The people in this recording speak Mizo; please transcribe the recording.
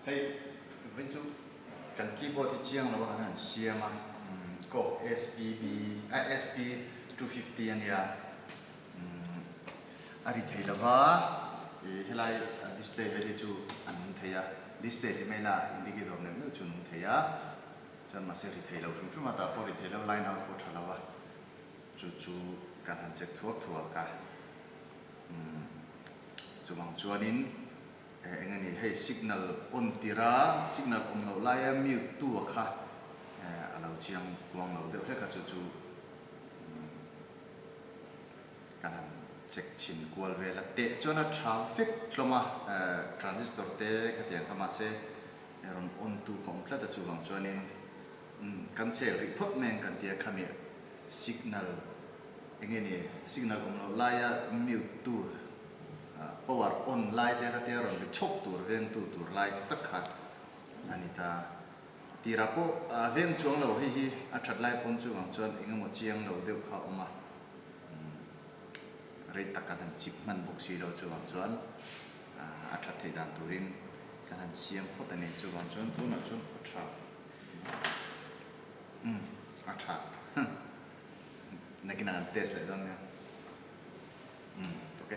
Hei vawiin chu kan keyboard hi chiang lo a kan han siam a, Korg SPB ah SP 250 a nia, a ri thei lo va, ih helai display vel hi chu a nung thei a, display ti mai la indicator neuh neuh chu a nung thei a, chuan mahse ri thei lo hrim hrim a, tah pawh ri thei lo line out pawh tha lo a, chu chu kan han check thuak thuak a, chuvang chuanin. Eng a ni, hei signal on tir a, signal awm loh laia mute tu a kha a lo chiang kuang lo deuh hlek a, chu chu kan han check chhin kual vel a, teh chuan a tha vek hlawm a, transistor te khatiang kha mahse rawn on tu kha awm tlat a, chuvang chuanin kan sel rih phawt mai ang kan tia khami signal eng nge ni signal awm loh laia mute tu power on lai te kha te a rawn ri chhawk tur veng tu tur lai tak kha a ni ta. Tirah pawh a veng chuang lo hei hi a that lai pawn chuvang chuan eng emaw chiang lo deuh kha a awm a, rei tak kan han chip hman bawk si lo chuvang chuan a that theih dan turin kan han siam phawt a ni. Chuvang chuan tunah chuan a tha umm a tha nakinah kan test leh dawn nia. Umm ok.